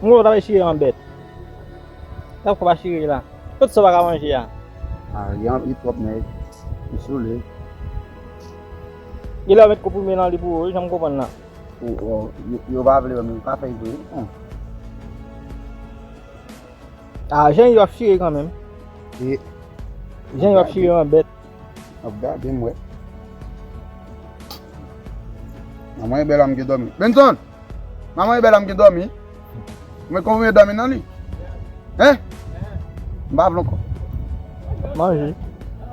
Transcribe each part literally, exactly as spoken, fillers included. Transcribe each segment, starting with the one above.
Mwen, w ta bay chire an bèt. Sa w pa chire la. Tout sa w pa ka manje a. A, li anvi twòp, nèg. M soule. Gen lè w met konprime nan li pou ou, wi, jan m konprann la. Ou, ou, yo, yo pa vle wè, men yo ka fè vre, wi. Hum. A, jan yo ap chire kanmenm. E jan yo ap chire an bèt. Ap gade m wè. Manman e bèl lam gen dòmi. Benson! Manman e bèl lam gen dòmi. Mwen konbyen dòmi nan li? Hein? M pa vle ankò. Manje.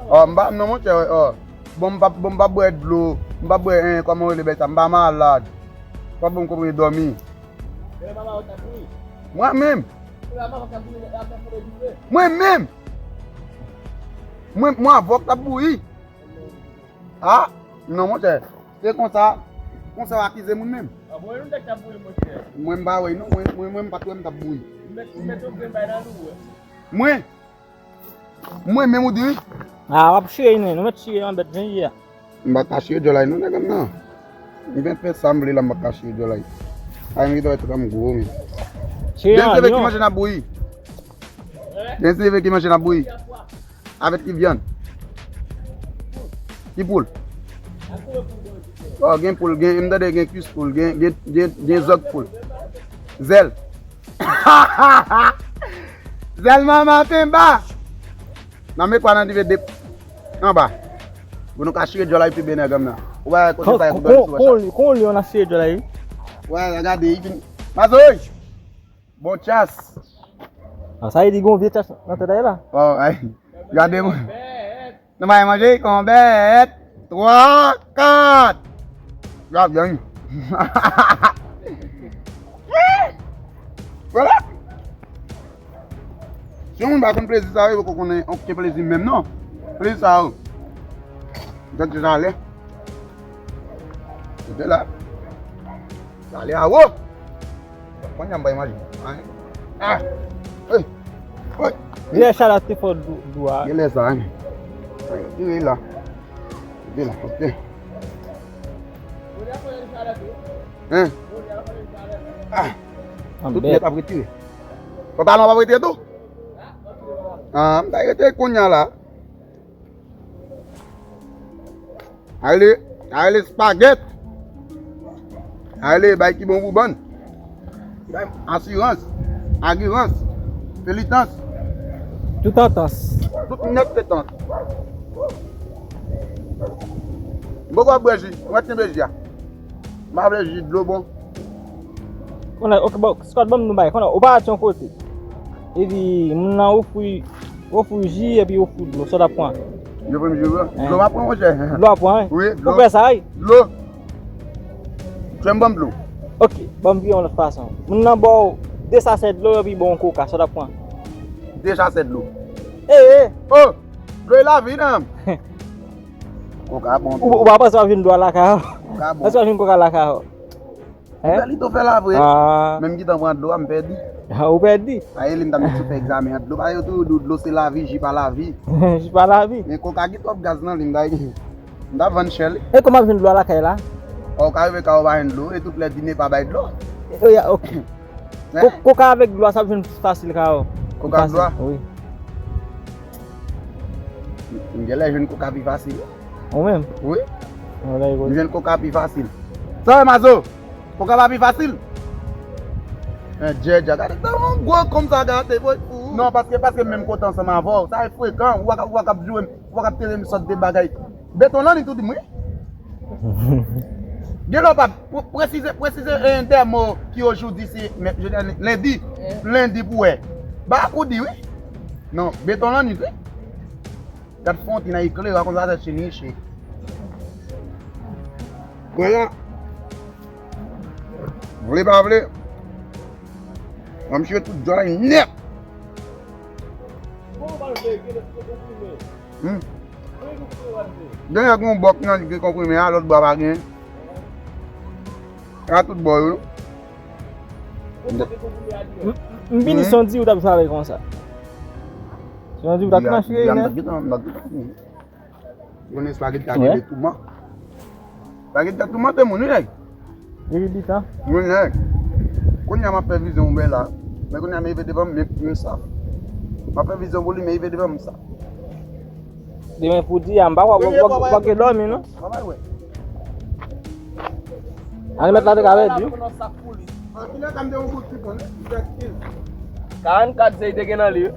Ò, m pa, non, monchè, ò. Bon, m pa, bon, m pa bwè dlo. M pa bwè, en, kòman yo rele bèy sa? M pa malad. Pa bon konbyen dòmi. Mwen menm. Mwen menm! Mwen, mwen avòk t ap bouyi. A, non, monchè. Se konsa, konsa w akize moun menm. Mwen, m pa wè, non. Mwen, mwen, mwen, m pa t wè m t ap bouyi. Mwen, mwen menm ou di wi. A, w ap chire, nen. Nou mèt chire yon bèt jan ye a. M pa ka chire djòl la non, nèg an nan. M vin fè sa m vle la, m pa ka chire djòl la. Ay, m gentan wè tèt an m gwo, men. Chire anyen. Gen seve ki manje nan bouyi. Gen seve ki manje nan bouyi. Avèk ki vyann? Ki poul? Ò, gen poul, gen, m tande gen kwis poul, gen, gen, gen, gen zòg poul. Zèl. Zèl manman penba. Nan men kwa nan dive de anba. Pou nou ka chire djòl la epi benen gam nan. Ou pa kote sa e pou dòmi sou wòch la. Kon, kon, kon li yon ap chire djòl la, wi. Wè, gade, li vin. Mazoy! Bon chas. A, sa vle di gon vye chas nan tèt la. Ò, ay. Gade mwen. Nou bay manje kon bèt. Twa, kat. Gad gang. Vwala. Si yon moun pa konn plezi sa yo, yo poko konnen okenn plezi menm non. Plezi sa yo. Gad deja lè. Gade la. Sa lè a wo. Kounye a m bay manje. Ay. Ah. Hey. Hey. Lè chalè te fò dou, dou a. Gen lè sa, hein. Ay, tire la. Tire la, ok. Hein? Ah. Tout nèt ap retire. Pantalon ap retire tou? Ah, m ta retire kounye a la. A rele, a rele spagèt. A rele bay ki bon pou bann. Asirans, agirans, felitans. Tout antans. Tout nèt fetans. M poko ap bwè ji, mwen kenbe ji a. M pa vle ji, dlo bon. Konnen, ok, bon, Scott, ban m nou bay. Konnen, ou pa t yon kote. Epi, moun nan ofri, ofri ji, epi ofri dlo. Sa w t ap pran? Yo ofri m ji, wi. Dlo m ap pran, monchè. Dlo w ap pran, wi? Wi, dlo. Ou kwè sa, wi? Dlo. Jwenn ban m dlo. Ok, ban m vire yon lòt fason. Moun nan ba w de sachè dlo, epi ba w yon koka, sa w t ap pran? De sachè dlo. E, e. Oh! Dlo e lavi, nan. Koka bon. Ou, ou pa panse w ap jwenn dlo a lakay ou? Koka bon. Panse w ap jwenn koka lakay ou? Hein? Fè li tou fè la vre. Ah. Menm ki tan pran dlo a, m pèdi. Ah, ou pèdi. Aye, li m ta met sou fè egzamen an. Dlo pa yo tou, dlo, dlo se lavi, ji pa lavi. Ji pa lavi. Men koka gen twòp gaz nan li, m ta, m ta vann chè li. E kòman ap jwenn dlo a lakay la? Ò, ou ka rive ka ou pa jwenn dlo, e tout lè di ne pa bay dlo. E, ya, ok. Hein? Ko-, koka avèk dlo a, sa ap jwenn fasil ka ou. Koka ak dlo a? Wi. M gen lè jwenn koka pi fasil. Ou menm? Wi. M jwenn koka pi fasil. Sa wè, Mazo? Koka pa pi fasil? En, djèdja, gade, gade yon gwo kòm sa gate, boy, fou. Non, paske, paske m menm kote ansanm avè w. Sa e frekan, ou pa ka, ou pa ka joure m, ou pa ka tere m sòt de bagay. Beton lan, li tou di m, wi. Gen lè w pa pre-, presize, presize, eh, de mo ki ojoudi se mè-, jodi a lendi. Lendi pou wè. Ba akoudi, wi. Non, beton lan nit, wi. Gad fon ti nan eklera konsa tèt chini che. Vwala. Vle pa vle. An m chire tout djòl la nèt. Hmm. Gen yon bò ki nan li gen konprime a, lòt bò a pa gen. A tout bò yo. M, m vini, se yon diri w t ap travay konsa. Se yon diri w t ap tranche, nèg. Yon espageti a gen de touman. Espageti a toumante moun, wi, nèg. Diri bitan. Wi, nèg. Kounye a m ap fè vizyon oubyen la. Men kounye a, men rive devan m, men m saf. M ap fè vizyon pou li, men rive devan m, m saf. Demen pou di a, m pa kwè w ap gen dòmi, non? Travay, wè. Ann met la te ka pèdi. An, kilè ka m te yon kout piton, wi. Karannkat zèy te gen nan li, wi.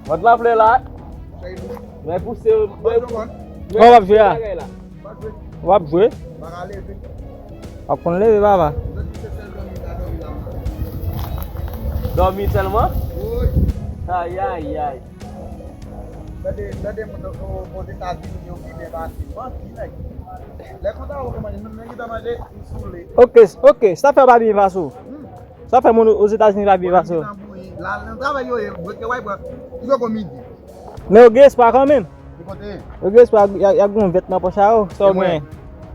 Vant la fle la. Mwen pouse. Kòman w ap jwe a? W ap jwe? W ap konn leve, papa. Dòmi sèlman? Ay, ay, ay. Gade, gade moun Ozetazini yo ki byen pase. Manti, nèg. Lè konsa ou manje, nou menm ki ta manje, ou soule. Ok, ok. Sa fè w pa byen pase w? Sa fè moun Ozetazini pa byen pase w? La, nan travay yo ye, brek yo, w a pran. Ki poko midi. Men yo gen espwa kanmenm. Ki kote? Yo gen espwa, y a, y a gen yon vèt nan pòch a yo. Sa w genyen?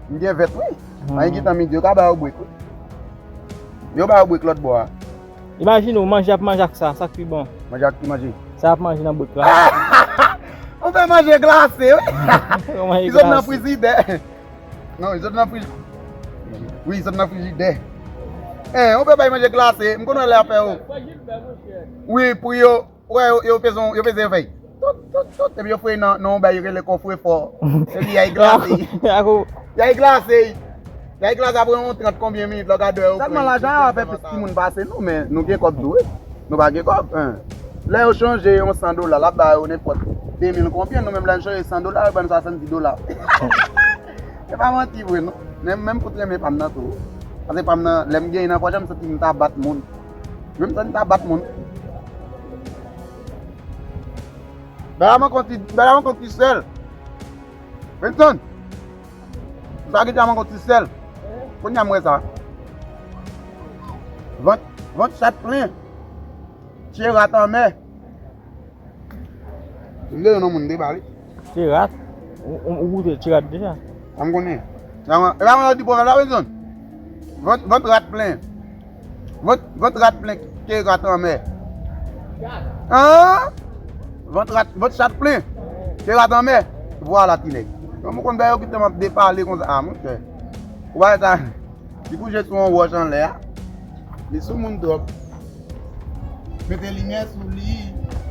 M gen vèt, wi. Anyen gentan midi, yo ka ba yo brek, wi. Yo ba yo brek lòt bò a. Imajine w manje ap manje ak sa, sa k pi bon. Manje ak ki manje? Sa y ap manje nan brek la. Ou fè manje glase, wi. Ou manje glase. Li sot nan frizidè. Non, li sot nan friz-, wi, li sot nan frijidè. Eh, ou fè bay manje glase, m konn wè lè ap fè yo. Wi, pou yo, wè, yo, yo peze, yo peze fèy. Tout, tout, tout. Epi yo fouye nan, nan yon bagay yo rele kofrefò. Epi y a glase. Y a glase. Y a glase apre yon trant konbyen minit, lè w gade yo. Sèlman lajan a fè plis timoun pase nou, men nou gen kòb tou, wi. Nou pa gen kòb, en. Lè yo chanje yon san dola, l ap ba yo nenpòt de mil konbyen, nou menm lè n chanje san dola, yo ban n swasanndis dola. Se pa manti vre, non. Men, menm pou tremen pa m nan tou. Paske pa m nan, lè m genyen nan pòch la, m santi m ta bat moun. Wi, m santi m ta bat moun. Bèl a man konti, bèl a man konti sèl. Benson, sa ki te a man konti sèl. Kounye a m wè sa. Vant, vant chat plen. Tye rat anmè. M te nan moun debale. Tye rat? Ou, ou, ou goute tye rat deja? Sa m konnen. E pa mwen yo di pwovèb la, Wilson? Vant, vant rat plen. Vant, vant rat plen, ke rat anmè. An? Vant rat, vant chat plen, ke rat anmè. Vwala, ti nèg. Bon, m konn bagay yo kite m ap depale konsa. A, monchè. Ou pa wè sa? Li kouche sou yon wòch anlè a. Li sou moun twòp. Mete limyè sou li.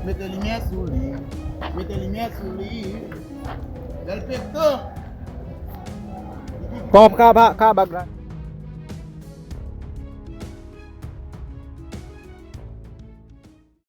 Mete limyè sou li. Mete limyè sou li. Bèl pekto. Kòman w ka ba, ka bag la?